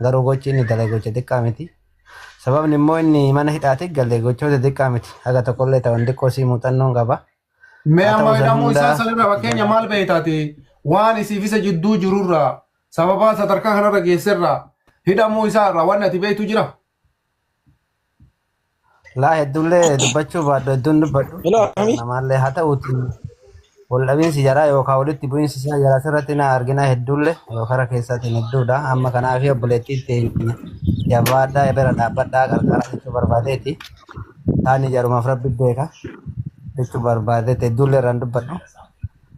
Garuu gochi inni dalage gocha xiqqaa miti. Sababni immoo inni mana hidhaatti galee gochoota xiqqaa miti. Haga tokkollee ta'an xiqqoo sii muuxannoon qaba. Mee Haa amma ta'u san hidhamuu isaa hundaa sanirraa fakkeenya maal beektaati? Waan isiif isa jidduu jirurraa sababaa sadarkaa kanarra geesserraa hidhamuu isaa irraa waan ati beektu jira? Laa hedduullee dubbachuu baadhu hedduun dubbadhu. Hello, Ami. Namaallee haa ta'uuti waldhabiinsi jaraa yookaan walitti bu'iinsi isaa jaraa sirratti na argina hedduullee karaa keessaatiin hedduudha. Amma kanaaf obboleettii teenya jabaadhaa bira dhaabbadhaa qarqara jechuu barbaadeeti. Taani jarumaaf rabbi beeka jechuu barbaadeeti hedduullee irraan dubbadhu.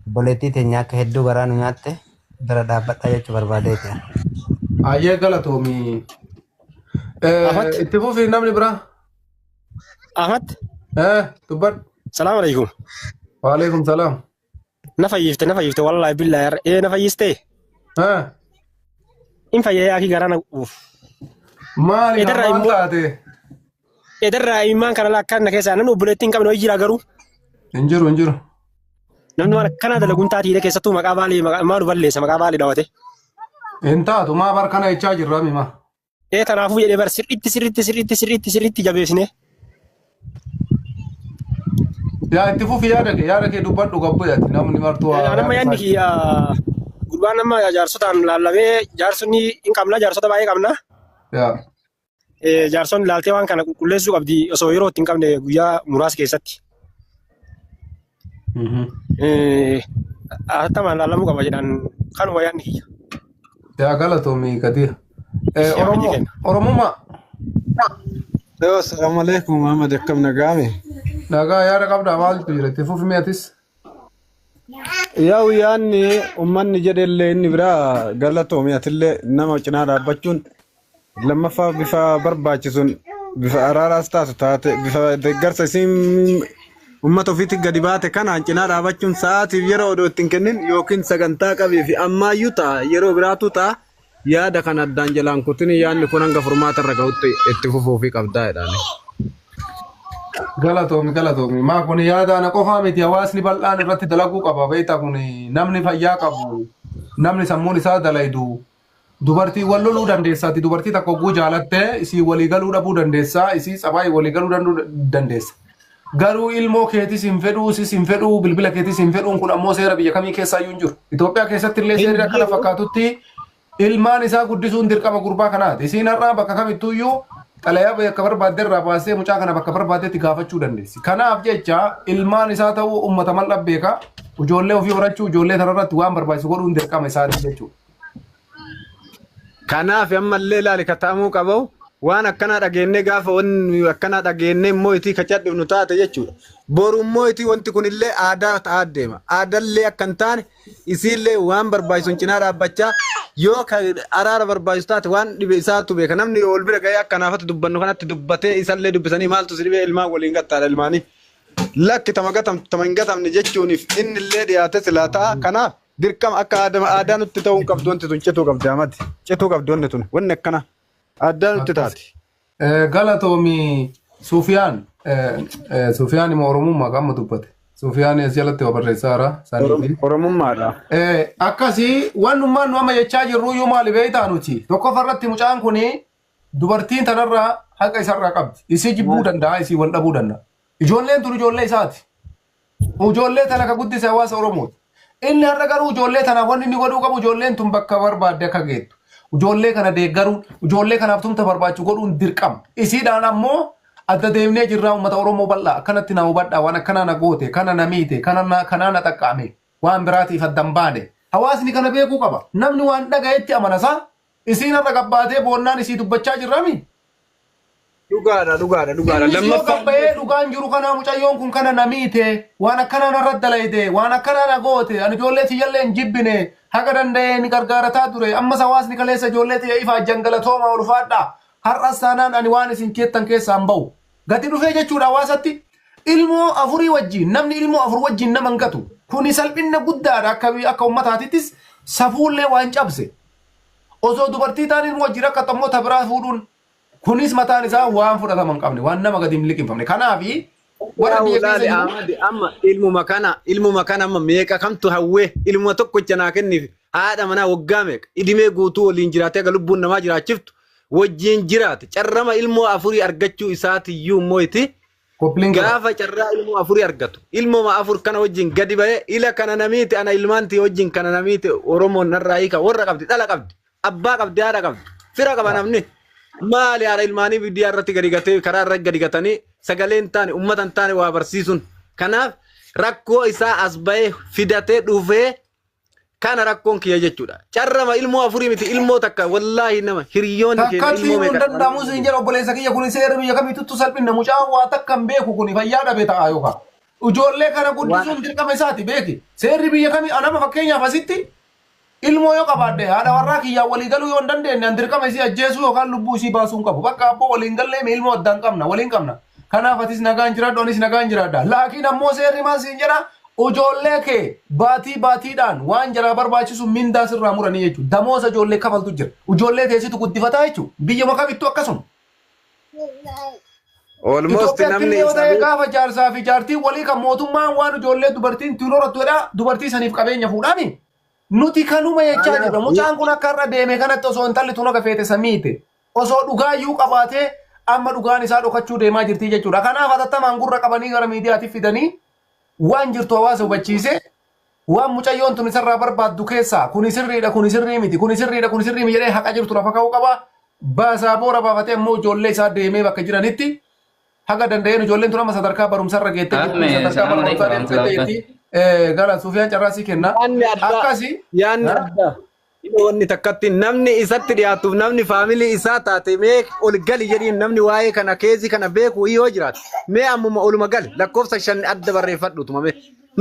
Obboleettii teenya akka hedduu garaa nu nyaatte bira dhaabbadhaa jechuu barbaadeeti. Ayyee galatoomi. Ahmad. Itti fufi namni biraa. Ahmad. Dubbadhu. Salaam alaikum. Waalaikum salaam. Na fayyifte na fayyifte wallahi billahi ee na fayyiste. In fayyee akii garaa na uuf. Maali Edarraa maal immoo taate? edarraa immaan kana lakkaan na keessaa namni obboleettii hin qabne wayii jira garuu. Hin jiru hin jiru. Namni waan akkanaa dalaguun taatiidha keessattuu maqaa baalee maalu balleessa maqaa baalee daawwate. Hin taatu maa bar kana jechaa jirra mima. Ee kanaafuu jedhee bar sirriitti sirriitti sirriitti sirriitti sirriitti jabeessine. Yaa itti fufi yaada kee dubbadhu gabbu yaati namni martuu haa Anamma yaada yaadni isaa. kiyya gurbaan amma jaarsotaan laallamee jaarsonni hin qabna jaarsota baay'ee qabna. Yaa. Jaarsonni laaltee waan kana qulqulleessuu qabdi osoo yeroo itti hin qabne guyyaa muraasa keessatti. Hatattamaan laallamuu qaba jedhan kanuma yaadni kiyya. Yaa galatoomi Kadir. Yaa hojii Oromoo kenna. Oromummaa Yo, assalamu alaikum Muhammad akkam nagaame. Nagaa yaada qabdaa maaltu jira itti fufi mi'atis. Yaa'u yaanni uummanni jedhellee inni biraa galatoomi atillee nama cinaa dhaabbachuun lammaffaa bifa barbaachisuun bifa araaraas taatu taate bifa deeggarsa isiin uummata ofiitti gadi baate kanaan cinaa dhaabachuun sa'aatiif yeroo odoo ittiin kennin yookiin sagantaa qabii fi ammaayyuu ta'a yeroo biraatu ta'a yaada kan addaan jalaan kutin yaadni kun hanga furmaata irra ga'utti itti fufuufii qabdaa jedhaani. Galatoomi galatoomi maa kun yaada ana qofaa miti hawaasni bal'aan irratti dalaguu qaba beektaa kun namni fayyaa qabu namni sammuun isaa dalaydu dubartii wal loluu dandeessaati dubartii takka hogguu jaalattee isii walii galuu dhabuu dandeessaa isii tsabaayii walii galuu dandeessa. Garuu ilmoo keetis hin fedhuu sis hin fedhuu bilbila keetis hin fedhuun kun ammoo seera biyya kamii keessaa iyyuu hin jiru. Itoophiyaa keessatti illee Hin seerri akkana jiru. fakkaatutti ilmaan isaa guddisuun dirqama gurbaa kanaati. Isiin har'aa bakka kamittuu iyyuu xalayaa bakka barbaadde irraa baasee mucaa kana bakka barbaaddetti gaafachuu dandeessi. Kanaaf jecha ilmaan isaa ta'uu uummata mal beeka. Ijoollee ofii horachuu ijoollee tanarratti waan barbaachisu godhuun dirqama isaati jechuudha. Kanaaf ammallee ilaali ka ta'amuu qabu waan akkanaa dhageennee gaafa wanni akkanaa dhageennee immoo itii ka cadhifnu taate jechuudha. Boru immoo itii wanti kunillee aadaa ta'aa deema. Aadallee akka hin taane isiillee waan barbaachisuun cinaa dhaabbachaa yoo ka araara barbaachisu taate waan dhibe isaatu beeka. Namni ol bira ga'ee akka naafatti dubbannu kanatti dubbatee isallee dubbisanii maaltu si dhibee ilmaan waliin gattaadha ilmaanii. Lakki tama gatamtu tama hin gatamne jechuuniif inni illee dhiyaate silaa ta'a. Kanaaf dirqama akka aadaa nutti ta'uu hin qabdu wanti tun cituu qabdi amati. Cituu qabdi wanti tun wanni akkana aadaa nutti Akkas. taati. Galatoomi Sufiyaan Sufiyaan immoo Oromummaa qaama dubbate. Sufiyaan as jalatti waa barreessaa jira saniifi. Oromummaadha. Akkasii wannummaan nu amma jechaa jirru iyyuu maali beektaa nuti tokkoffaa irratti mucaan kun dubartiin tanarraa haqa isarraa qabdi. Isii jibbuu danda'a, isii wal dhabuu danda'a. Ijoolleen tun ijoollee isaati. Ijoollee tana ka guddise hawaasa Oromooti. Inni har'a garuu ijoollee tanaaf wanni inni godhuu qabu ijoolleen tun bakka barbaadde akka geettu. Ijoollee kana deeggaruun, ijoollee kanaaf tumta barbaachu godhuun dirqama. Isiidhaan ammoo adda deemnee jirraa uummata Oromoo bal'aa akkanatti na hubadhaa waan akkanaa na goote, kana na miite, kana na kanaa na xaqqaame, waan biraatiif adda hin baane. Hawaasni kana beekuu qaba. Namni waan dhagayetti amanasaa isiin har'a gabbaatee boonnaan isii dubbachaa jirrami. Dhugaadha dhugaadha dhugaadha. Innis yoo Lammaffaa gabbayee dhugaan jiru kanaa mucayyoon kun kana na miite waan akkanaa narra dalayte waan akkanaa na goote ani ijoollee tiyyallee hin jibbine haga danda'ee ni gargaarataa ture ammas hawaasni kaleessa ijoollee tiyya ifaa jangalatooma ulfaadha har'as taanaan ani waan isin keettan keessaa hin ba'u gadi dhufee jechuudha hawaasatti ilmoo afurii wajjin namni ilmoo afur wajjin nama hin gatu kuni salphinna guddaadha akka akka uummataatittis safuullee waan cabse osoo dubartii taan ilmoo wajjin rakkatu ammoo ta biraa fuudhuun kunis mataan isaa waan fudhatama hin qabne waan nama gadi hin liqimfamne kanaafi warra Yaa'u biyya keessa laali jiru Ahmad amma ilmuma kana amma meeqa kamtu hawwee ilmuma tokkicha naa kenniif Haadha manaa waggaa meeqa idimee guutuu waliin jiraatee akka lubbuun namaa jiraachiftu wajjin jiraate carrama ilmoo afurii argachuu isaatiyyuu immoo itti gaafa carraa ilmoo afurii argatu ilmooma afur kana wajjin gadi ba'ee ila kana namiiti ana ilmaanti wajjin kana namiiti Oromoon narraa hiika warra qabdi dhala qabdi abbaa qabdi haadha qabdi fira qaba namni maali haadha ilmaanii biddiyaa irratti gadi gatee karaa irratti gadi gatanii sagalee hin taane uummata hin taane waa barsiisuun kanaaf rakkoo isaa as ba'ee fidatee dhufee kana rakkoon kiyya jechuudha. Carrama ilmoo afurii miti ilmoo takka wallaahi nama hiriyoonni keenya Takkatti ilmoo hin meeqa. danda'amu siin jedha obboleessa kiyya kun seera biyya kamiituttu salphinna mucaan waa takka hin beeku kun fayyaa dhabe ta'a yookaan. Ijoollee kana guddisuun dirqama isaati beeki. Seerri biyya kamii anama fakkeenyaaf asitti ilmoo yoo qabaadhe haadha warraa kiyyaan walii galuu yoo hin dandeenye an dirqama isii ajjeesuu yookaan lubbuu isii baasuu hin qabu. Bakka abboo waliin gallee ilmoo addaan qabna waliin qabna. Kanaaf atis nagaan jiraadhu anis nagaan jiraadha. Laakiin ammoo seerri maal siin jedha ijoollee kee baatii baatiidhaan waan jaraa barbaachisu mindaa sirraa muranii jechuudha. Damoosa ijoollee kafaltu jira. Ijoollee teessitu guddifataa jechuudha. Biyya kamittuu akkasuma. Almost Itoophiyaatti namni illee yoo ta'e isaanii gaafa jaarsaa fi jaartiin walii kan mootummaan waan ijoollee dubartiin ittiin horattu jedha dubartii saniif qabeenya fuudhaani. Nuti kanuma jechaa jirra. Mucaan kun akka har'a deeme kanatti osoo intalli tun akka feete samiite osoo dhugaayyuu qabaatee amma dhugaan isaa dhokachuu deemaa jirti jechuudha. Kanaaf hatattamaan gurra qabanii gara miidiyaatti fidanii waan jirtu hawaasa hubachiise waan mucayyoon tun isarraa barbaaddu keessaa kuni sirriidha kuni sirrii miti kuni sirriidha kuni sirrii miti jedhee haqa jirtu lafa kaa'uu qaba. Baasaa boora baafatee ammoo ijoollee isaa deemee bakka jiranitti haga danda'een ijoolleen tun amma sadarkaa barumsarra geettee jirti Ahmed, sadarkaa salaam alaikum barumsaa deemtee warahmatullahi jirti. Gara Sufiyaan carraasii kenna. yaanni addaa Akkasi. yaanni addaa wanni takkatti namni isatti dhiyaatuuf namni faamilii isaa taate mee ol gali jedhiin namni waa'ee kana keezii kana beeku yoo jiraate mee ammuma oluma gali lakkoofsa shan adda barreeffadhutuma mee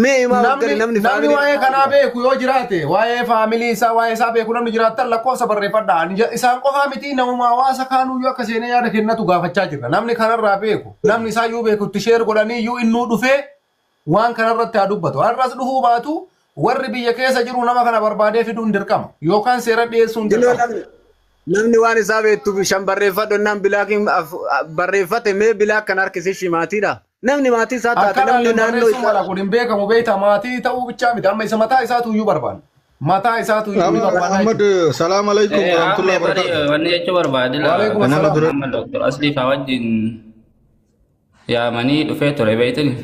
mee himaa ol gali Namni namni namni faamilii waa'ee kanaa beeku yoo jiraate waa'ee faamilii isaa waa'ee isaa beeku namni jiraattan lakkoofsa barreeffadha. Ani isaan qofaa miti namuma hawaasa kaanuyyuu akka seenee yaada kennatu gaafachaa jirra. Namni kanarraa beeku namni isaa iyyuu beeku itti sheer godhanii iyyuu innuu dhufee waan kanarratti haa dubbatu. Har'as dhufuu baatu warri biyya keessa jiru nama kana barbaadee fiduun dirqama yookaan seera dhiyeessuun Dinoo dirqama. namni waan isaa beektu shan barreeffadhu naan bilaakiin barreeffate mee bilaak kan harkise ishii maatiidha. Namni maatii isaa taate Akkana namni illee naannoo barreessuun isaa mala kun hin beekamu beektaa maatii ta'uu bichaa miti amma isa mataa isaatu iyyuu barbaanna. Mataa isaatu iyyuu ni barbaanna Ahmad, jechuudha. salaam alaikum warahmatullahi Ahmed, bari wabarakatuh. wanni jechuu barbaade la Waalaikum Nama assalaam. dura amma Dr. Aslii faa wajjin yaamanii dhufee ture beeytani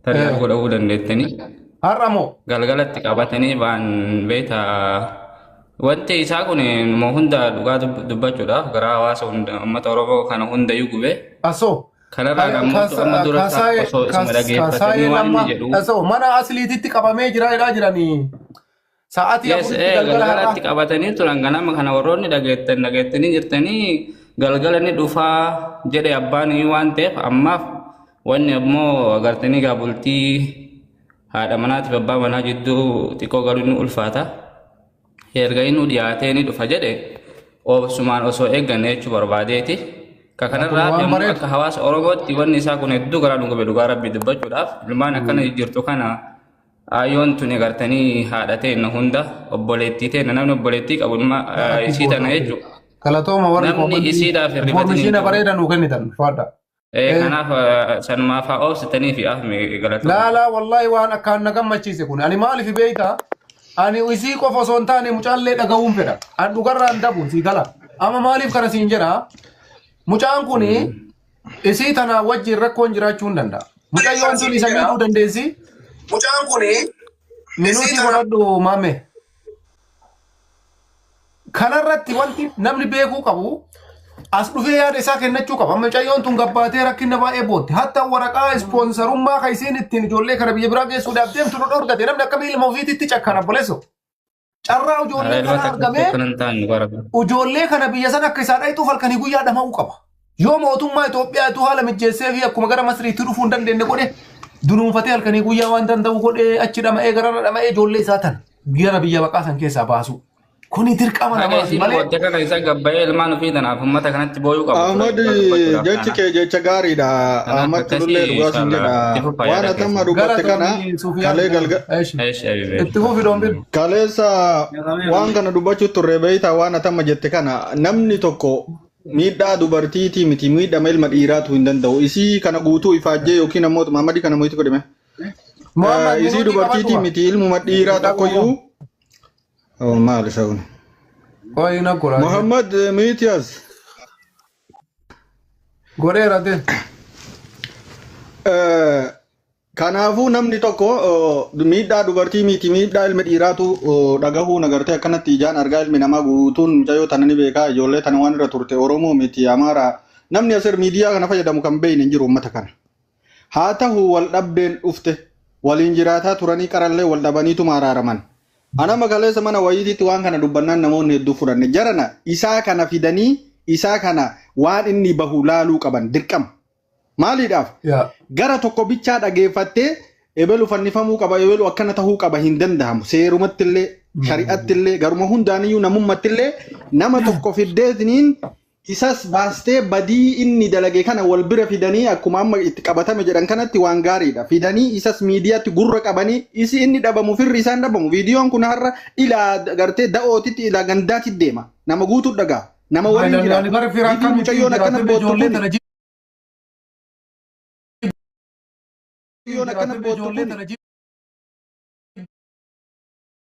tarii arguu dha'uu dandeettanii Har'a moo galgalatti qabatanii ba'an beeyta wanti isaa kun immoo hunda dhugaa dubbachuudhaaf gara hawaasa hunda uummata Oromoo kana hundayyuu gube asoo kanarraa gammoota amma dura osoo isuma dhaggeeffatanii kasaayee waan lamma inni jedhu asoo mana asliititti qabamee jira jedhaa jiranii sa'aatii Yes, afuritti galgala galgalatti har'aa. qabatanii turan ganama kana warroonni dhageettan dhageettanii jirtanii galgala ni dhufaa jedhe abbaan iyyuu waan ta'eef ammaaf wanni ammoo agartanii gaa bultii haadha manaatiif abbaa manaa jidduu xiqqoo galuu ni ulfaata. Erga inni dhiyaatee ni dhufa jedhe obsumaan osoo eegganne jechuu barbaadeeti. Ka Kun kanarraa waan yommuu bareedu. akka hawaasa Oromootti wanni isaa kun hedduu garaa nu gube dhugaa rabbii dubbachuudhaaf ilmaan akkana jirtu kana Ayyoon tuni gartanii haadha teenna hunda obboleettii teenna namni obboleettii qabu ilma isii tana jechuudha. Galatooma warri Namni koomantii isiidhaaf hirribatanii hin informatiina jiru. bareeda nuu kennitan fadha. Kanaaf sanumaaf haa obsitanii fi ahmi galatooma. Laa laa wallaahi waan akkaan na gammachiise kun ani maaliif beektaa ani isii qofa osoo hin taane mucaallee dhaga'uun fedha an dhugarraa hin dabu sii gala amma maaliif kana siin jedha mucaan kun isii tana wajjin rakkoon jiraachuu hin danda'a mucayyoon tun isa miidhuu dandeessi Mucaan kun minuutii godhadhu maame kanarratti wanti namni beekuu qabu as dhufee yaada isaa kennachuu qaba. Amma mucayyoon tun gabbaatee rakkina baay'ee bootti. Hatta waraqaa ispoonsarummaa kan isiin ittiin ijoollee kana biyya biraa geessuudhaaf deemtu nu dhorgate namni akkamiin ilma ofiititti cakkana obboleesso. Carraa ijoollee Ilma kana takka argamee tokko nan taane dhugaa rabbi. ijoollee kana biyya sana akka isaa dhayxuuf halkanii guyyaa dhama'uu qaba. Yoo mootummaa Itoophiyaatu haala mijjeessee fi akkuma gara Masriitti dhufuu hin dandeenye godhe dunuunfatee halkanii guyyaa waan danda'u godhee achi dhama'ee garana dhama'ee ijoollee isaa tan gara biyya baqaa san keessaa baasu. Kuni dirqama Haga namaati isiin malee. booddee kana isa gabbayee ilmaan ofii tanaaf uummata kanatti booyuu qabu ture Ahmad dhugaa dubbachuudhaaf jechi taana. kee jecha gaariidha. Kanaaf Ahmad akkasii tulullee dhugaa siin inshallah jedha. itti fufaa Waan yaada ati amma keessan. dubbatte kana Galatoomii Sufiyaan. kalee galga Eeshi. Eesh abibe. Itti fufi dhoombil. kaleessa waan kana dubbachuu turre beeytaa waan ati amma jette kana namni tokko miidhaa dubartiitii miti miidhama ilma dhiiraatu hin danda'u. Isii kana guutuu ifaajjee yookiin ammoo Muhammadii kana mo'itti godhime. Muhammad Isii minuutii dubartiitii qabadhuma. miti ilmuma dhiiraa tokkoyyuu Oh, maal isa kun? Qoyi na godhaa. Muhammad Miitiyas. Godheera ta'e. Kanaafuu namni tokko miidhaa dubartii miti miidhaa ilma dhiiraatu dhagahuu nagartee akkanatti ijaan argaa ilmi namaa guutuun mucayyoo tana ni beekaa ijoollee tana waan irra turte Oromoo miti Amaaraa namni asir miidiyaa kana fayyadamu kan beekne hin jiru uummata kana. Haa ta'u wal dhabdeen dhufte waliin jiraataa turanii qarallee wal dhabaniituma araaraman. Anama kaleessa mana wayiitiitti waan kana dubbannaan namoonni hedduu fudhanne jarana isaa kana fidanii isaa kana waan inni bahu laaluu qaban dirqama. Maaliidhaaf? Yaa. Gara tokko bichaa dhageeffattee ebelu fannifamuu qaba ebelu akkana tahuu qaba hin danda'amu seerumatti illee shari'atti illee garuma hundaaniyyuu namummatti illee nama tokko fiddeetiniin isas baastee badii inni dalage kana wal bira fidanii akkuma amma itti qabatame jedhan kanatti waan gaariidha fidanii isas miidiyaatti gurra qabanii isi inni dhabamu firri isaan dhabamu viidiyoon kun har'a ilaa gartee da'ootitti ilaa gandaatti deema nama guutuu dhagaa nama waliin Ani jiraatu bara firaa Gifii akkamitti mucayyoon akkana jiraatee boottu ijoollee kuni tana mucayyoon akkana jiraatee boottu ijoollee kuni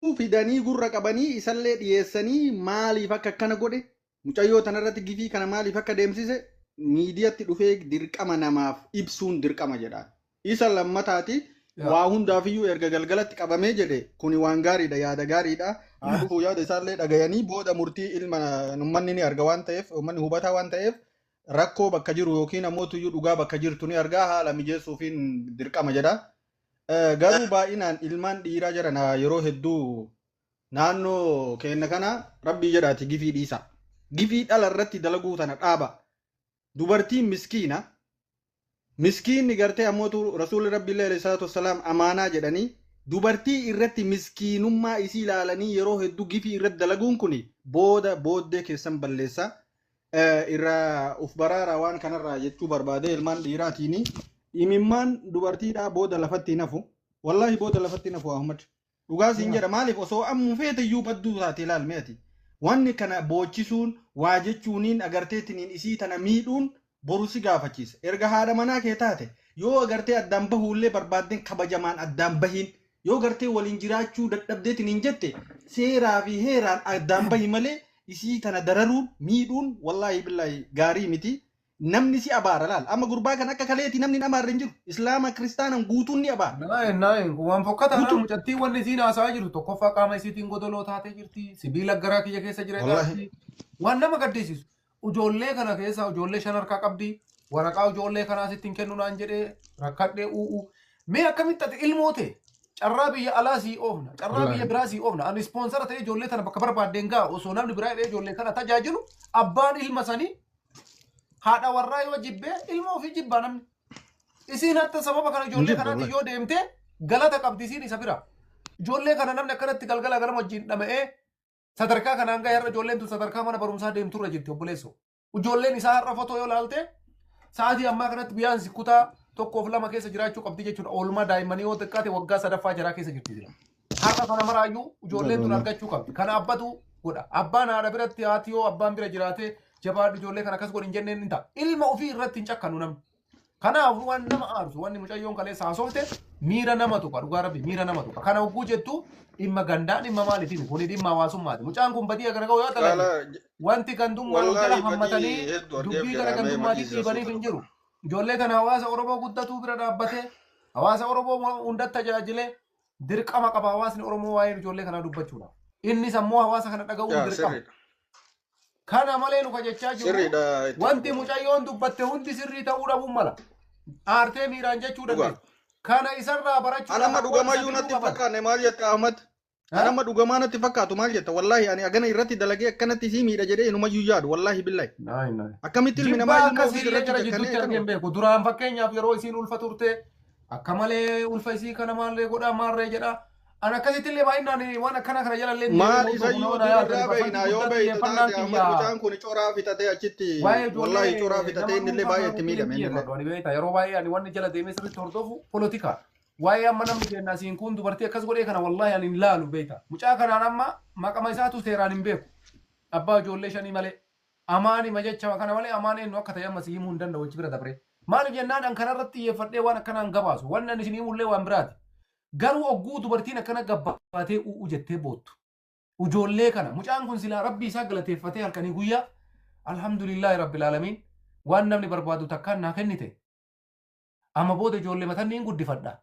tana fidanii gurra qabanii isallee dhiyeessanii maaliif akka akkana godhe mucayyoo tanarratti gifii kana maaliif akka deemsise miidiyatti dhufee dirqama namaaf ibsuun dirqama jedhaan. Isa lammataati Yaa. waa hundaafiyyuu erga galgalatti qabamee jedhe kuni waan gaariidha yaada gaariidha. Haa dhufuu yaada isaallee dhagayanii booda murtii ilma uummanni ni arga waan ta'eef uummanni hubataa waan ta'eef rakkoo bakka jiru yookiin ammoo tuyyuu dhugaa bakka jirtu ni argaa haala mijeessuufiin dirqama jedha. Garuu baay'inaan ilmaan dhiiraa jiran yeroo hedduu naannoo keenya kana rabbii jedhaati gifii dhiisa. Gifii dhala irratti dalaguu tana dhaaba. Dubartiin miskiina. Miskiinni gartee ammootu rasuulli rabbi illee alayhi salaatu wassalaam amaanaa jedhanii dubartii irratti miskiinummaa isii ilaalanii yeroo hedduu gifii irratti dalaguun kun booda booddee keessan balleessa. Irraa uf baraaraa waan kanarraa jechuu barbaade ilmaan dhiiraatiini. Imimmaan dubartiidhaa booda lafatti hin hafu. Wallaahi booda lafatti hin hafu Ahmad. Dhugaa siin jedha maaliif osoo ammu feete iyyuu badduu taate ilaalme ati. Wanni kana boochisuun waa jechuuniin agarteetiniin isii tana miidhuun boru si gaafachiisa. Erga haadha manaa kee taate yoo agartee addaan bahuullee barbaaddeen kabajamaan addaan bahiin yoo gartee waliin jiraachuu dadhabdeetiniin jette seeraa fi heeraan addaan bahi malee isii tana dararuun miidhuun wallaahi billaahi gaarii miti. Namni si abaara laal amma gurbaa kan akka kaleeti namni hin abaarre hin jiru. Islaama kiristaanan guutuun ni abaara. Naayin naayin waan fokkataa Guutuu. mucattii wanni isiin haasa'aa jirtu tokkoffaa qaama isiitiin godoloo taatee jirti sibiila garaa kiyya keessa jira Wallaahi. jedhaatti waan nama gaddisiisu ijoollee kana keessa ijoollee shan harkaa qabdi waraqaa ijoollee kanaa sitti hin kennu naan jedhee rakkadhee u'u mee akkamitti ati ilmoo ta'e carraa biyya alaa sii oofna carraa biyya Wallaahi. biraa sii oofna ani ispoonsara ta'e ijoollee tana bakka barbaaddeen ga'a osoo namni biraa hidhee ijoollee kana tajaajilu abbaan ilma sanii haadha warraa yoo jibbee ilma ofii jibbaa namni. Isiin hatta sababa kana Hin ijoollee jibba kanaatti wallaahi. yoo deemte galata qabdi isiin isa bira. Ijoollee kana namni akkanatti galgala ganama wajjin dhama'ee sadarkaa kanaan gahe har'a ijoolleen tun sadarkaa mana barumsaa deemturra jirti obboleesso. Ijoolleen isaa har'a fotoo yoo laalte sa'aatii ammaa kanatti biyyaansi kutaa tokkoof lama keessa jiraachuu qabdi jechuudha. Oolmaa daa'immanii yoo xiqqaate waggaa sadaffaa jaraa keessa jirti jira. Har'a kana maraayyuu ijoolleen tun argachuu qabdi. Kana abbatu godha. Abbaan haadha biratti haati yoo abbaan bira jiraate jabaadhu ijoollee kana akkas godhi hin jenneen ni ta'a. Ilma ofii irratti hin cakkanu namni. Kanaaf waan nama aarsu wanni mucayyoon kaleessa haasofte miira nama tuqa dhugaa rabbi miira nama tuqa. Kana hogguu jettu dhimma gandaa dhimma maaliitiin kuni dhimma hawaasummaati. Mucaan kun badii agana ga'u yoo dalage Caalaa wanti gandummaan of jala wallaahi badii hammatanii hedduu argeef dubbii gara jedhamee gandummaatti maqii dhiibaniif hin jiru. Ijoollee kana hawaasa Oromoo guddatuu bira dhaabbatee hawaasa Oromoo hundatti tajaajilee dirqama qaba hawaasni Oromoo waa'ee ijoollee kanaa dubbachuudha. Innis ammoo hawaasa kana dhaga'uun Yaa dirqama. sirriidha. Kana malee nu kajechaa jirru Sirriidha itti wanti fufa. mucayyoon dubbatte hundi sirrii ta'uu dhabuun mala. Aartee miiraan jechuu Dhugaa. dandeenya. Kana isarraa An barachuudhaaf amma ammoo isa dhugamayyuu fiduu natti hin qaban. fakkaanne maal jetta Ahmad? An amma dhugamaa natti fakkaatu maal jetta? Wallaahi ani agana irratti dalagee akkanatti sii miidha jedhee inumayyuu yaadu wallaahi billahi. Naayi naayi. Akkamitti ilmi namaa Jibbaa ilma ofii akkasiillee irratti jara jakkanee jidduutti akkana argeen beeku. Duraan fakkeenyaaf yeroo isiin ulfa turte akka malee ulfa isii kana maallee godhaa maallee jedhaa. An akkasitti illee baay'inaan waan akkana kana jala illee Maal deemee isayyuu nama na yaadani dirraa parsantii beeyna yoo guddaa beeytu xiyyeeffannaan taate Ahmad kiyya mucaan kun coraa fitatee achitti waa'ee wallaahi ijoollee coraa fitatee nama inni illee dhuunfaa baay'ee itti kanarratti miidhame hin inni illee. xiyyeeffadhu. Ani beektaa yeroo baay'ee ani wanni jala deemee sirriitti hordofu polotikaa. Waa'ee amma namni keenya asiin kun dubartii akkas godhee kana wallaahi ani hin laalu beektaa. Mucaa kanaan amma maqama isaatu seeraan hin beeku. Abbaa ijoollee shanii malee. Amaani majecha kana malee amaan eenyu akka ta'e amma si himuu hin danda'u achi bira dabree. Maaliif jennaan an kanarratti xiyyeeffadhee waan akkanaan gabaasu. Wanni ani isin himullee waan biraati. Garuu ogguu dubartiin akkana gabbaatee u'u jettee boottu. Ijoollee kana mucaan kun silaa rabbii isaa galateeffatee halkanii guyyaa alhamdulillaahi rabbil aalamiin waan namni barbaadu takkaan naa kennite. Amma booda ijoollee mataan niin guddifadha.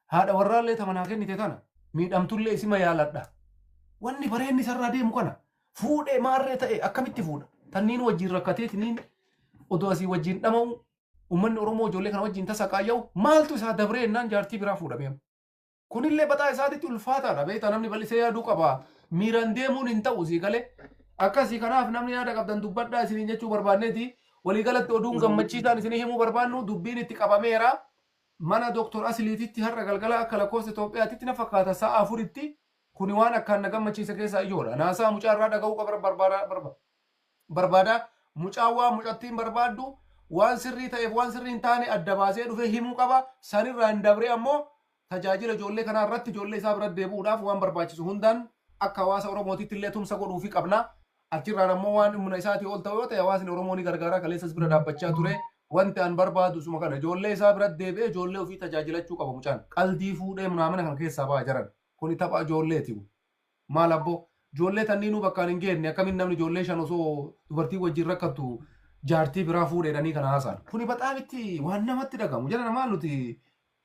Haadha warraallee tama naa kennite tana miidhamtullee isima yaaladha. Wanni bareenni isarraa deemu kana fuudhee maarree ta'e akkamitti fuudha? Tanniin wajjin rakkateetiniin odoo asii wajjin dhama'u uummanni Oromoo ijoollee kana wajjin tasa qaayya'u maaltu isaa dabree ennaan jaartii biraa fuudhame. Kunillee baxaa isaatitti ulfaataadha. Beektaa namni bal'isee yaaduu qaba. Miiraan deemuun hin ta'u sii galee. Akkasii kanaaf namni yaada qabdan dubbadhaa isiniin jechuu barbaanneeti. Waliigalatti oduun gammachiisaan isinii himuu barbaannu dubbiin itti qabameera. Mana Dooktor Asiliititti har'a galgala akka lakkoofsa Itoophiyaatitti na fakkaata sa'a 4tti kuni waan akkaan na gammachiise keessaa ijoodha. Naasaa mucaa irraa dhaga'uu qaba barbaada. Mucaan waan mucattiin barbaaddu waan sirrii ta'eef waan sirrii hin taane adda baasee dhufee himuu qaba. Sanirraa hin dabree ammoo tajaajila ijoollee kanaa irratti ijoollee isaa bira deebi'uudhaaf waan barbaachisu hundaan akka hawaasa Oromootitti illee tumsa godhuufi qabna. Achirraan ammoo waan humna isaatii ol ta'u yoo ta'e hawaasni Oromoo ni gargaara kaleessas bira dhaabbachaa ture. Wanti an barbaadu suma kana ijoollee isaa bira deebi'ee ijoollee ofii tajaajilachuu qaba mucaan. Qaldii fuudhee munaamina kana keessaa ba'a jiran. Kuni tapha ijoolleeti. Maal abboo ijoollee tanniinuu bakkaan hin geenne akkamiin namni ijoollee 5 osoo dubartii wajjin rakkattu jaartii biraa fuudheedhanii kana haasa'an. Kuni baxaamitti waan namatti dhagamu. Jala namaa nuti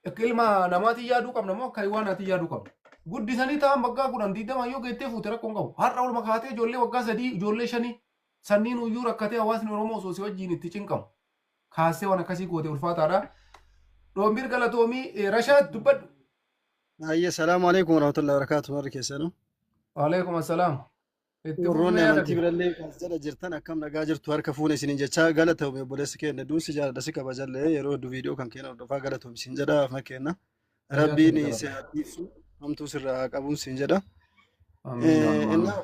akka ilma namaatiin yaaduu qabna moo akka haywaanaatiin yaaduu qabna? Guddisanii ta'an waggaa 10 20 yoo geettee fuute rakkoo hin qabu. Har'a olma kaatee ijoollee waggaa 3 ijoollee 5 sanniin uyyuu rakkatee hawaasni Oromoo osoo si wajjin itti cinqamu. Kaasee waan akkasii goote ulfaataadha. Dhoombir galatoomii Rashaad dubbadhu. Ayye, salaamu alaikum warahmatullahi wabarakatuh warri keessanuu. Waalaikum assalaam. Itti Warroonni fufnee yaada amantii kee. birallee as jala jirtan akkam nagaa jirtu harka fuune isiniin jechaa galatoome obboleessi keenya duunsi jaaladha si kabajallee yeroo hedduu viidiyoo kan keenya hordofaa galatoome isin jedha afna keenya. Rabbiin si haa dhiisu hamtuu sirraa haa qabuun siin jedha. Amiin amiin. Innaa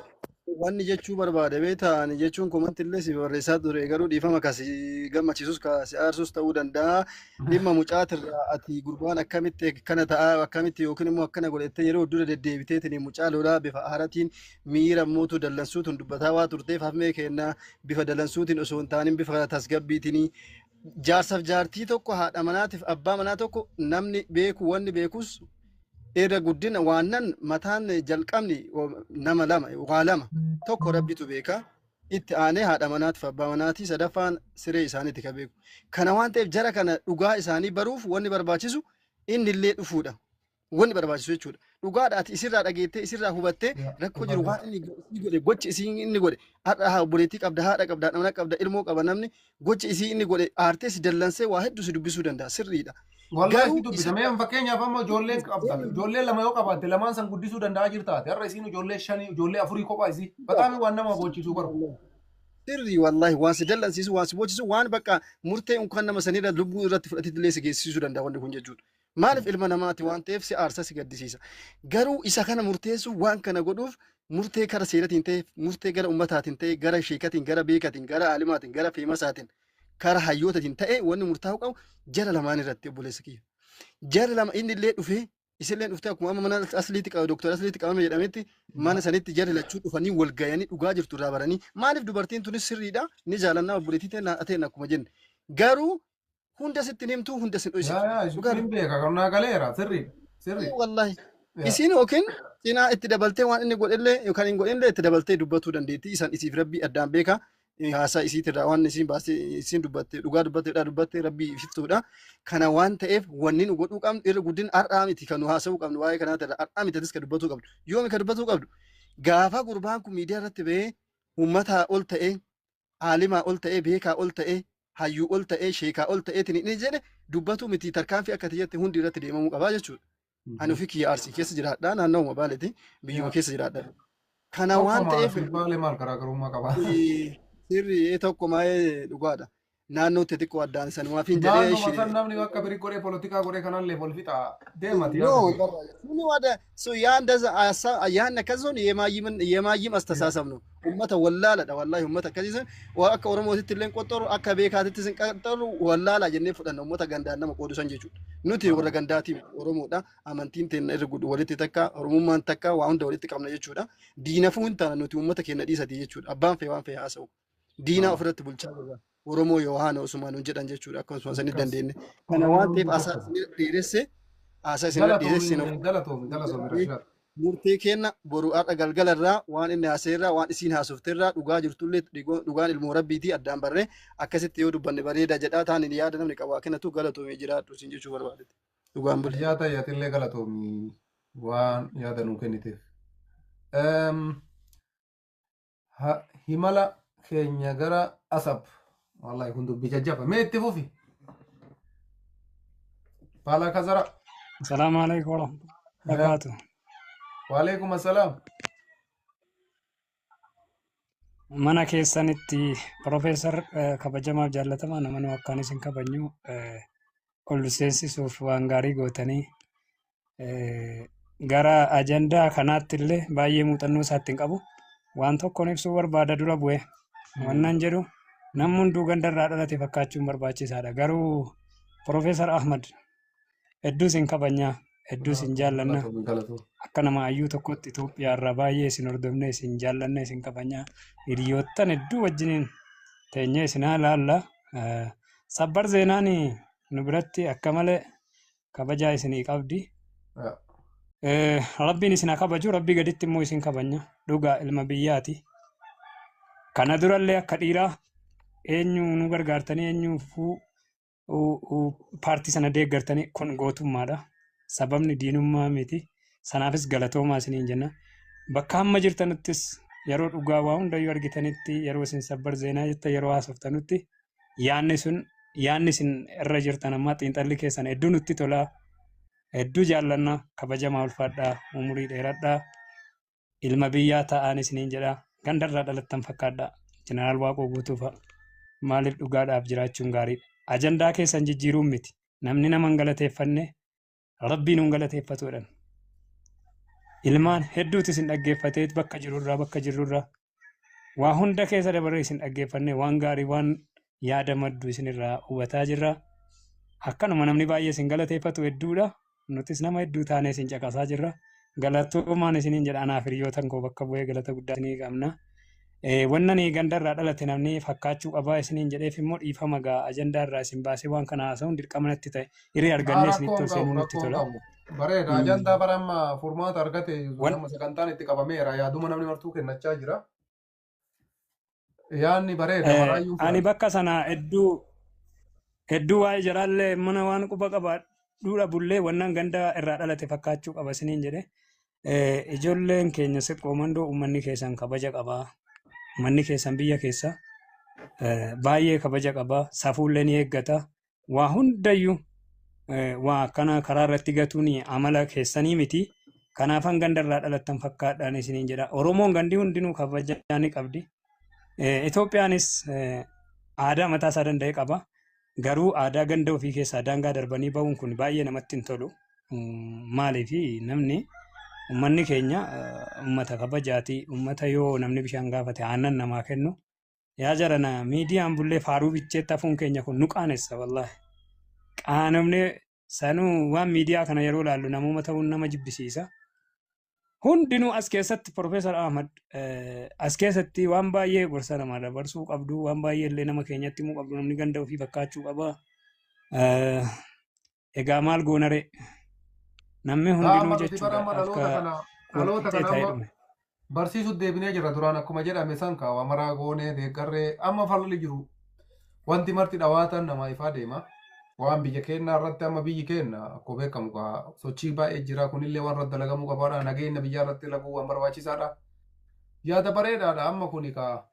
wanni jechuu barbaade beektaa ani jechuun komanti illee si barreessaa ture garuu dhiifama kasi gammachiisus kasi aarsus ta'uu danda'a. Dhimma mucaatirraa ati gurbaan akkamitti akkana ta'a akkamitti yookiin immoo akkana godhattee yeroo dura deddeebiteetiin mucaa lolaa bifa aaratiin miira mootu dallansuutiin dubbataa waa turteef hafmee kennaa bifa dallansuutiin osoo hin taanin bifa tasgabbiitiin jaarsaaf jaartii tokko haadha manaatiif abbaa manaa tokko namni beeku wanni beekus irra guddina waannan mataan jalqabni nama lama waa lama tokko rabbitu beeka itti aanee haadha manaatiif abbaa manaatii sadaffaan siree isaaniitti ka beeku. Kana waan ta'eef jara kana dhugaa isaanii baruuf wanni barbaachisu inni illee dhufuudha. Wanni barbaachisu jechuudha. Dhugaadha ati isirraa dhageettee isirraa hubattee rakkoo jiru waan inni isii godhe gochi isii inni godhe har'a haa obboleettii qabda haadha qabda haadha manaa qabda ilmoo qaba namni gochi isii inni godhe aartee si dallansee waa hedduu si dubbisuu danda'a sirriidha. Wallahi si Garuu dubbisa. Mee fakkeenyaaf amma ijoollee qabda. Ijoollee 2 yoo qabaatte lamaan san guddisuu danda'aa jirtaate. Har'a isiin ijoollee 5 ijoollee 4 kophaa isii. Bataami waan nama boochisuu baru. Sirrii wallahi waan si dallansiisu waan si boochisu waan bakka murtee unkaan nama sanirra lubbuu irratti fudhatee illee si geessisuu danda'a wanni kun jechuudha. Maaliif ilma namaati waan ta'eef si aarsa si gaddisiisa. Garuu isa kana murteessuuf waan kana godhuuf murtee kara seeratiin ta'e murtee gara ummataatiin ta'e gara sheekatiin gara beekatiin gara alimaatiin gara feemasaatiin kara hayyootatiin ta'e wanni murtaa'uu qabu jara lamaan irratti obboleessa kiyya. Jara lama inni illee dhufee isillee dhuftee akkuma amma mana asliitti qabu doktor asliitti qabame jedhametti mana sanitti jarri lachuu dhufanii wal gayanii dhugaa jirtu irraa baranii maaliif dubartiin tunis sirriidha ni jaalannaa obboleettii ta'e akkuma jenne garuu hunda sitti himtuu hunda sin dhoysitu. Yaa yaa beeka kan naa galeera sirrii sirrii. Wallahi isiin yookiin cinaa itti dabaltee waan inni godhellee yookaan hin godhellee itti dabaltee dubbatuu dandeetti isaan isiif rabbii addaan beeka. Haasaa isiitirraa waan isiin baastee isiin dubbatte dhugaa dubbatteedha dubbatte rabbii iftuudha. Kana waan ta'eef wanni nu godhuu qabnu irra guddin har'aa miti kan nu haasa'uu qabnu waa'ee kanaatirra har'aa miti atis kan dubbatuu qabdu. Yoomi kan dubbatuu qabdu gaafa gurbaan kun miidiyaa irratti bahee uummataa ol ta'ee aalimaa ol ta'ee beekaa ol ta'ee hayyuu ol ta'ee sheekaa ol ta'eetiin inni jedhe dubbatuu miti tarkaanfii akka ta'etti hundi irratti deemamuu qabaa jechuudha. Ani ofii kiyya Arsii keessa jiraadha naannawuma Baaleeti biyyuma keessa jiraadha. Kana waan ta'eef Baalee maal garaagarummaa qaba? Sirrii tokko maa'ee dhugaadha. Naannoo xixiqqoo addaan sanumaaf hin jedhee Naannoo san namni akka birii godhee polotikaa godhee kanallee wal fixa deemati. No, suni wada so ያን akkasuun የማይም አስተሳሰብ ነው። ummata wallaaladha wallahi ummata akkasiisan waa akka Oromootitti illee qoxxoru akka beekaatitti sin qoxxoru wallaala jennee fudhanna ummata gandaan nama qoodu san jechuudha. Nuti warra gandaatiin Oromoodha. Amantiin teenya irra gudu walitti takka Oromummaan takka waa hunda walitti qabna jechuudha. Diinafuu hin taana nuti ummata keenya dhiisatii jechuudha. Abbaan fee waan fee haasa'u. Diinaa ofirratti bulchaa jirra. Oromoo Yohaana Osumaan nun jedhan jechuudha. Akkasuma sanit dandeenye. Kana waan ta'eef haasaa isin dheeresse haasaa isin dheeresse. Galatoomi galatoomi Rashaad. Murtee kenna boru har'a galgala irraa waan inni haasa'e waan isiin haasofte irraa dhugaa jirtullee dhugaan ilmoo rabbiitii addaan barree akkasitti yoo dubbanne bareeda jedhaa taaniin yaada namni qabaa kennatu galatoomee jiraadhu siin jechuu barbaadetti. Dhugaan bule. Yaada yaatillee galatoomii waan yaada nuu kenniteef. Himala keenya gara Asab. Wallahi kun dubbii jajjaba. Mee itti fufi. Baala Kazara. Salaamu alaikum warahmatullahi wabarakatuh. Waalaikum assalaam. Mana keessanitti Profeesar kabajamaaf jaallatamaa nama nu akkaan isin kabajnu ol seensisuuf waan gaarii gootanii gara ajandaa kanaatti illee baay'ee muuxannoo isaatti hin qabu. Waan tokkoon ibsuu barbaada dura bu'e. Wannan jedhu namni hunduu gandarraa dhalate fakkaachuun barbaachisaadha. Garuu Profeesar Ahmad hedduu isin kabajnaa, hedduu isin jaallanna. Galatoomii galatoomii. Akka nama hayyuu tokkotti Itoophiyaa irraa baay'ee isin hordofne, isin jaallanne, isin kabajnaa. Hiriyoottan hedduu wajjiniin teenyee isin haa ilaalla. Sabbar Zeenaan nu biratti akka malee kabajaa isinii qabdi. Rabbiin isin haa kabaju, rabbii gaditti immoo isin kabajna. Dhugaa ilma biyyaati. Kana durallee akka dhiiraa eenyu nu gargaartanii eenyuufuu paartii sana deeggartanii kun gootummaadha. Sababni diinummaa miti. Sanaafis galatoomaa isiniin jenna. Bakka hamma jirtanuttis yeroo dhugaa waa hundayyuu argitanitti yeroo isin Sabbar Zeenaa jettan yeroo haasoftanutti yaanni sun yaanni isin irra jirtan ammaa xiinxalli keessan hedduu nutti tolaa. Hedduu jaallanna kabajamaa ulfaadhaa umurii dheeradhaa ilma biyyaa ta'aan isiniin jedha gandarraa dhalattan fakkaadhaa Jeneraal Waaqoo Guutuu fa'a. Maaliif dhugaadhaaf jiraachuun gaariidha. Ajandaa keessan jijjiiruun miti. Namni nama hin galateeffanne rabbiin hin galateeffatuudhaan. Ilmaan hedduutu isin dhaggeeffatee bakka jirurraa bakka jirurraa waa hunda keessa dabaree isin dhaggeeffanne waan gaarii waan yaada maddu isinirraa hubataa jirra. Akkanuma namni baay'ee isin galateeffatu hedduudha. Nutis nama hedduu taanee isin caqasaa jirra. Galatoomaan isiniin jedha anaaf hiriyootan koo bakka bu'ee galata guddaa isinii qabna. Wannan gandarraa dhalate namni fakkaachuu qabaa isiniin jedheef immoo dhiifama gaa ajandaa irraa isin baasee waan kana haasa'uun dirqama natti ta'e hiree argannee isinitti Rakkoon ol qabu seenuu nutti rakkoon tola. qabu. Bareeda ajandaa bara amma furmaata argate Wan nama sagantaan itti qabameera yaaduma namni martuu kennachaa jira. Yaadni bareeda maraayyuu ani fudhata. bakka sana hedduu hedduu waa'ee jaraallee mana waan quba qabaa dhuudha bullee wannan ganda irraa dhalate fakkaachuu qaba isiniin jedhe. Ijoolleen keenya siqqoo mandoo uummanni keessan kabaja qabaa. Uummanni keessan biyya keessa baay'ee kabaja qabaa. Safuullee ni eeggata. Waa hundayyuu waa akkana karaa irratti gatuun amala keessanii miti. Kanaafan ganda irraa dhalattan fakkaadhaan isiniin jedha. Oromoon gandi hundinuu kabaja ni qabdi. Itoophiyaanis aadaa mataa isaa danda'e qaba. Garuu aadaa ganda ofii keessaa daangaa darbanii bahuun kun baay'ee namatti hin tolu. Maaliif namni uummanni keenya uummata kabajaati. Uummata yoo namni bishaan gaafate aannan namaa kennu. Yaa jarana miidiyaan bullee faaruu bicheetti hafuun keenya kun nu qaanessa wallaahi. Qaanofnee sanuu waan miidiyaa kana yeroo ilaallu namooma ta'uun nama jibbisiisa. Hundinuu as keessatti Profeesar Ahmad as keessatti waan baay'ee gorsa namaa dabarsuu qabdu, waan baay'ee illee nama keenyatti himuu qabdu, namni ganda ofii fakkaachuu qaba. Egaa maal goona ree? Namni Haa hundinuu amma nuti bara jechuudha amma akka dhaloota kana dhaloota walqixxee kana ta'ee amma dhume. barsiisuu deebinee jira duraan akkuma jedhame san kaawwa maraa goonee deeggarree amma falli jiru wanti marti dhawaatan namaa ifaa deema. Waan biyya keenyaa irratti amma biyyi keenya akkuma beekamu kaa sochii baay'ee jira kunillee waan irratti dalagamuu qabaadha nageenya biyyaa irratti dalaguu waan barbaachisaadha. Yaada bareedaadha amma kuni kaa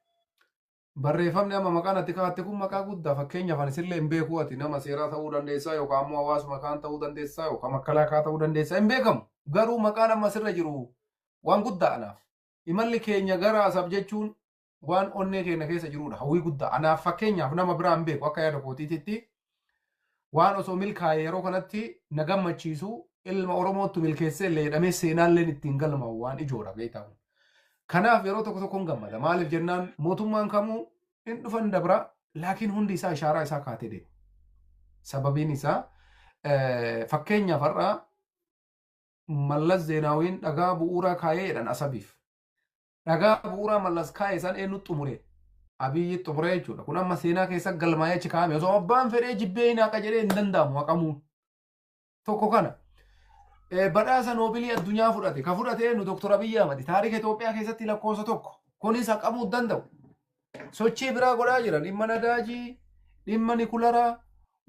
barreeffamni amma maqaan ati kaa'atte kun maqaa guddaa fakkeenyaaf ani sillee hin beeku ati nama seeraa ta'uu dandeessaa yookaan ammoo hawaasuma kaan ta'uu dandeessaa yookaan makalaakaa ta'uu dandeessaa hin beekamu garuu maqaan amma sirra jiru waan guddaa anaaf imalli keenya gara Asab jechuun waan onnee keenya keessa jirudha hawwii guddaa anaaf fakkeenyaaf nama biraa hin beeku akka yaada kootiititti waan osoo milkaa'e yeroo kanatti na gammachiisu ilma Oromootti milkeessee illee jedhamee seenaalleen ittiin galmaa'u waan ijoodha beektaa. Kanaaf yeroo tokko tokkoon gammada. Maaliif jennaan mootummaan kamuu hin dhufan dabra laakiin hundi isaa ishaaraa isaa kaatee deema. Sababiin isaa fakkeenyaaf har'a Mallas Zeenaawiin dhagaa bu'uuraa kaayee jedhan Asabiif. Dhagaa bu'uuraa Mallas kaayee san eenyu xumure? Abiyyi xumure jechuudha. Kun amma seenaa keessa galmaa'ee achi kaa'ame. Osoo abbaan fedhee jibbee hin haqa jedhee hin danda'amu haqamuun. Tokko kana. Badhaasa noobilii addunyaa fudhate. Ka fudhate eenyu? Dr. Abiyyi Ahmad. Taarika Itoophiyaa keessatti lakkoofsa tokko. Kunis haqamuu danda'u. Sochii biraa godhaa jiran dhimma nadaajii, dhimma nikularaa,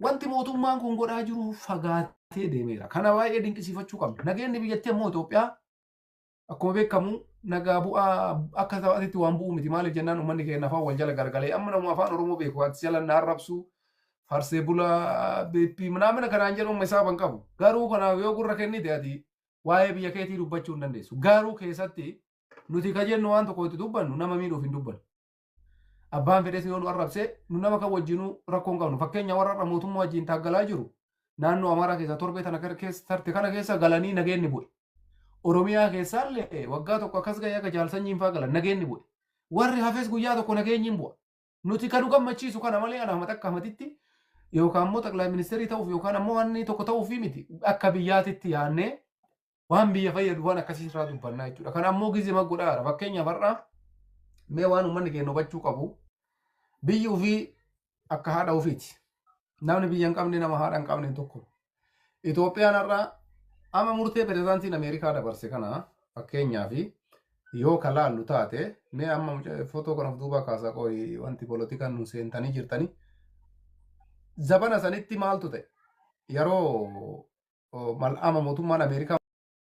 wanti mootummaan kun godhaa jiru fagaatee deemeera. Kana baay'ee dinqisiifachuu qabna. Nageenyi biyyattii ammoo Itoophiyaa akkuma beekamu nagaa bu'aa akka taphaatitti waan bu'u miti. Maaliif jennaan, uummanni keenya afaan wal jala gargalee amma nama afaan Oromoo beeku ati jala na arrabsu, farsee bulaa beeppii manaamina kanaan jedhu isaa ban qabu. Garuu kanaaf yoo gurra kennite ati waa'ee biyya keetii dubbachuu hin dandeessu. Garuu keessatti nuti ka jennu waan tokko itti dubbannu nama miidhuuf hin dubbannu. Abbaan fedhes yoo nu arrabse nu nama kan wajjinuu rakkoo hin qabnu. Fakkeenya warra har'a mootummaa wajjin taaggalaa jiru naannoo Amaaraa keessa torbee tana keessa tarte kana keessa galanii nageenni bu'e. Oromiyaa keessaallee waggaa tokko akkas gahee akka jaalsanyiin faa galan nageenni bu'e. Warri hafes guyyaa tokko nageenyi hin bu'a. Nuti kan nu gammachiisu kana malee ana Ahmad akka Ahmaditti yookaan immoo xaqilaa ministeerii ta'uuf yookaan ammoo waan tokko ta'uuf miti, akka biyyaatitti yaadnee waan biyya fayyadu waan akkasii irraa dubbannaa jechuudha. Kana ammoo gizima godhaara. Fakkeenyaaf har'a mee waan uummanni keenya hubachuu qabu, biyyi ofii akka haadha ofiiti. Namni biyya hin qabne nama haadha hin qabne tokko. Itoophiyaan har'a amma murtee pirezidaantiin Ameerikaa dabarse kana fakkeenyaaf yoo ka laallu taate, mee amma footoo kana of duubaa kaasaa qoyi, wanti polotikaan nu seentanii jirtanii. Zabana sanitti maaltu ta'e? Yeroo mal'aama mootummaan Ameerikaa